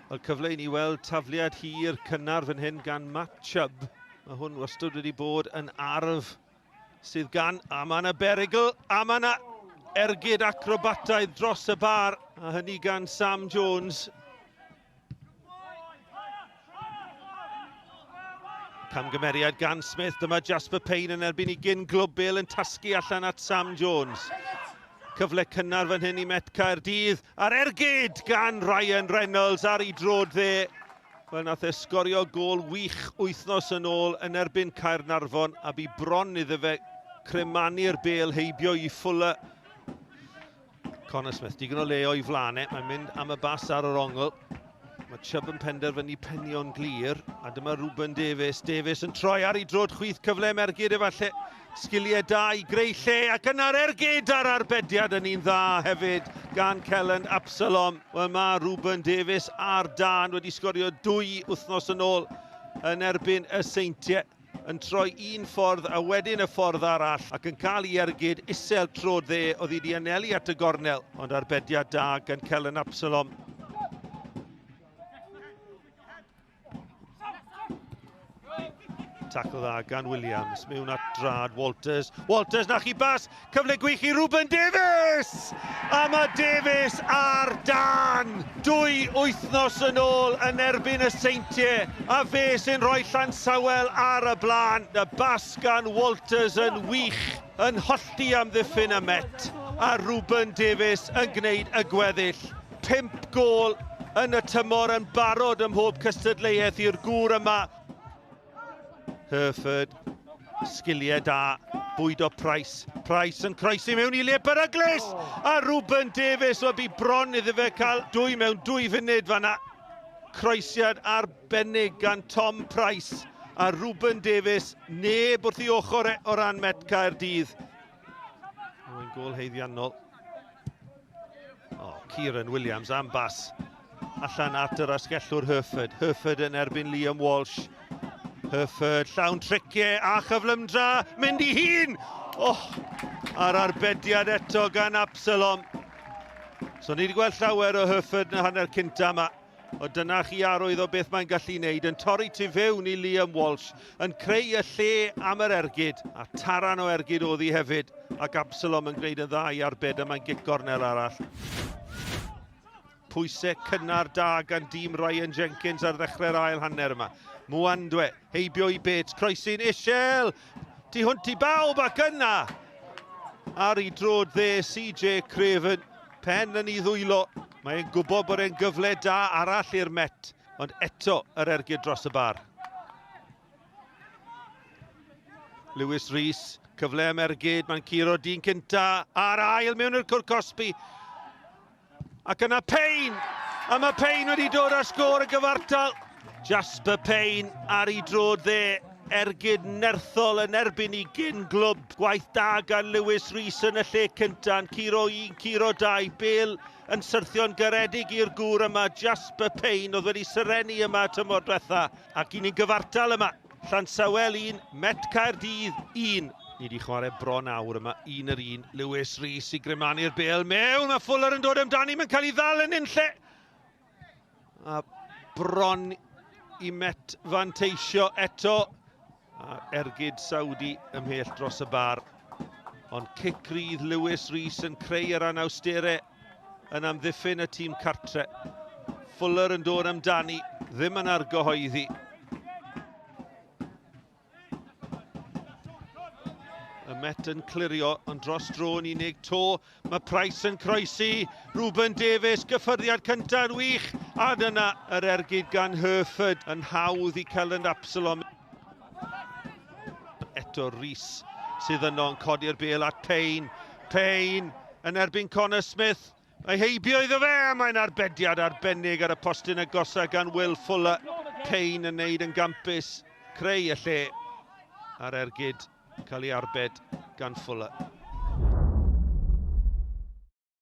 Wel, cyfle i ni weld tafliad hir cynnar fan hyn gan Matt Chubb. Mae hwn wastad wedi bod yn arf sydd gan, a mae yna berygl, a mae yna ergyd acrobataidd dros y bar, a hynny gan Sam Jones. Camgymeriad gan Smith, dyma Jasper Payne yn erbyn i gyn glwb Bale yn tasgu allan at Sam Jones. Cyfle cynnar fan hyn i Met Caerdydd, a'r ergyd gan Ryan Reynolds ar ei drod dde. Wel, nath e sgorio gôl wych wythnos yn ôl yn erbyn Caernarfon a bu bron iddo fe cremanu'r bêl heibio i Fuller. Connor Smith, digon o le o'i flaen e, mae'n mynd am y bas ar yr ongl. Mae Chubb yn penderfynu penio'n glir, a dyma Ruben Davies. Davies yn troi ar ei drod chwith, cyfle am ergyd efallai. Sgiliau da i greu lle, ac yna'r ergyd a'r arbediad yn un dda hefyd gan Kelland Absalom. Wel, mae Ruben Davies ar dan wedi sgorio dwy wythnos yn ôl yn erbyn y Seintiau yn troi un ffordd a wedyn y ffordd arall ac yn cael ei ergyd isel trod dde oedd wedi anelu at y gornel, ond arbediad da gan Kellen Absalom. Tacl dda gan Williams, mewn at drad Walters. Walters, na chi bas, cyfle gwych i Ruben Davies! A mae Davies ar dan! Dwy wythnos yn ôl yn erbyn y Seintiau, a fe sy'n rhoi Llansawel ar y blaen. Y bas gan Walters yn wych, yn hollti amddiffyn y Met, a Ruben Davies yn gwneud y gweddill. 5 gôl yn y tymor yn barod ym mhob cystadleuaeth i'r gŵr yma. Hereford, sgiliau da, bwydo Price. Price yn croesi mewn i le beryglus! A Ruben Davies, wel bu bron iddo fe cael dwy mewn dwy funud fanna. Croesiad arbennig gan Tom Price a Ruben Davies, neb wrth ei ochr e o ran Met Caerdydd. Mae'n gôl haeddiannol. Oh, Kieran Williams am bas allan at yr asgellwr Herford. Herford yn erbyn Liam Walsh. Herford llawn triciau a chyflymdra, mynd i hun! Oh, a'r arbediad eto gan Absalom. So ni wedi gweld llawer o Herford yn y hanner cynta yma. O dyna chi arwydd o beth mae'n gallu wneud, yn torri tu fewn i Liam Walsh, yn creu y lle am yr ergyd, a taran o ergyd oedd hi hefyd, ac Absalom yn gwneud yn dda i arbed, a mae'n gic gornel arall. Pwysau cynnar da gan dîm Ryan Jenkins ar ddechrau'r ail hanner yma. Mwandwe, heibio i Bates, croesi'n isel, tu hwnt i bawb ac yna ar ei drod dde CJ Craven, pen yn ei ddwylo. Mae'n gwybod bod e'n gyfle da arall i'r Met, ond eto yr ergyd dros y bar. Lewis Rees, cyfle am ergyd, mae'n curo dyn cynta a'r ail mewn i'r cwr cosbi. Ac yna Payne! A mae Payne wedi dod â sgôr y gyfartal. Jasper Payne ar ei drod dde, ergyd nerthol yn erbyn i gyn glwb. Gwaith da gan Lewis Rees yn y lle cynta, yn curo un, curo dau, Bale yn syrthio'n garedig i'r gŵr yma, Jasper Payne, oedd wedi serennu yma tymor diwetha, ac un ni'n gyfartal yma. Llansawel 1, Met Caerdydd 1. Ni wedi chwarae bron awr yma, un yr un. Lewis Rees i grymanu'r bêl mewn, a Fuller yn dod amdani, mae'n cael ei ddal yn unlle. A bron i Met fanteisio eto. A ergyd Saudi ymhell dros y bar. Ond cic rydd Lewis Rees yn creu yr anawsterau yn amddiffyn y tîm cartre. Fuller yn dod amdani, ddim yn argyhoeddi. Y Met yn clirio, ond dros dro yn unig to. Mae Price yn croesi. Ruben Davies, gyffyrddiad cyntaf yn wych. A dyna yr ergyd gan Hereford yn hawdd i Kelland Absalom. Eto Rees sydd yno yn codi'r bêl at Payne. Payne yn erbyn Connor Smith. Mae heibio iddo fe, a mae'n arbediad arbennig ar y postyn agosa gan Will Fuller. Payne yn neud yn gampus, creu y lle a'r ergyd cael ei arbed gan Fuller.